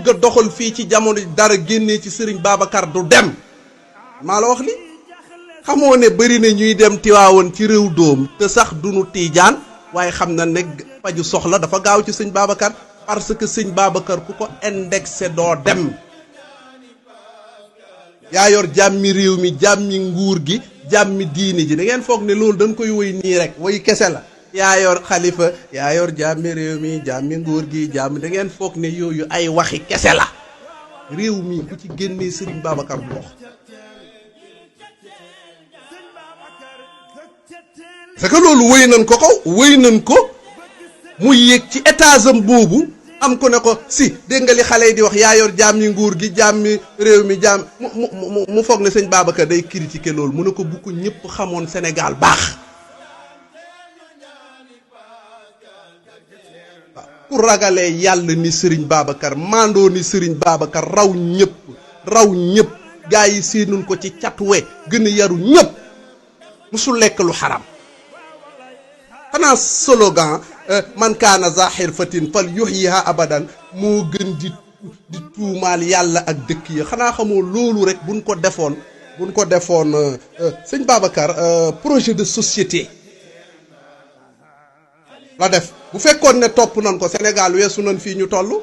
bëgg a doxal fii ci jamono dara génnee ci Serigne Babacar du dem maa la wax li xamoo ne bëri na ñuy dem Tiwaawoon ci réew doom te sax duñu tiijaan waaye xam na ne paju soxla dafa gaaw ci sëñ Babacar parce que sëñ Babacar ku ko indexé doo dem yaa yor jàmmi réew mi jàmmi nguur gi jàmmi diini ji da ngeen foog ne loolu dañ koy woy nii rek woy kese la yaa yor xalifa yaa yor jàmmi réew mi jàmmi nguur gi jàmmi da ngeen foog ne yooyu ay waxi kese la réew mi ku ci génnee Serigne Babacar bu wax c'est que loolu wëy nañ ko wëy nañ ko mu yéeg ci étage am boobu am ko ne ko si dégg nga li xale yi di wax yaa yor jàmmi nguur gi jàmmi réew mi jàmm mu foog ne sëñ Babacar day critiquer loolu mu ne ko bu ko ñëpp xamoon Sénégal baax waaw ku ragalee yàlla ni Serigne Babacar mandoo ni Serigne Babacar raw ñëpp gaa yi séenuñ ko ci catwe gën a yaru ñëpp musul lekk lu xaram xanaa slogan man kaana za xirfatin fal yuhyiha abadan moo gën di tuumaal yàlla ak dëkk yi xanaa xamoo loolu rek buñ ko defoon sëñ Babacar projet de société la def bu fekkoon ne topp nañ ko Sénégal weesu nañ fii ñu toll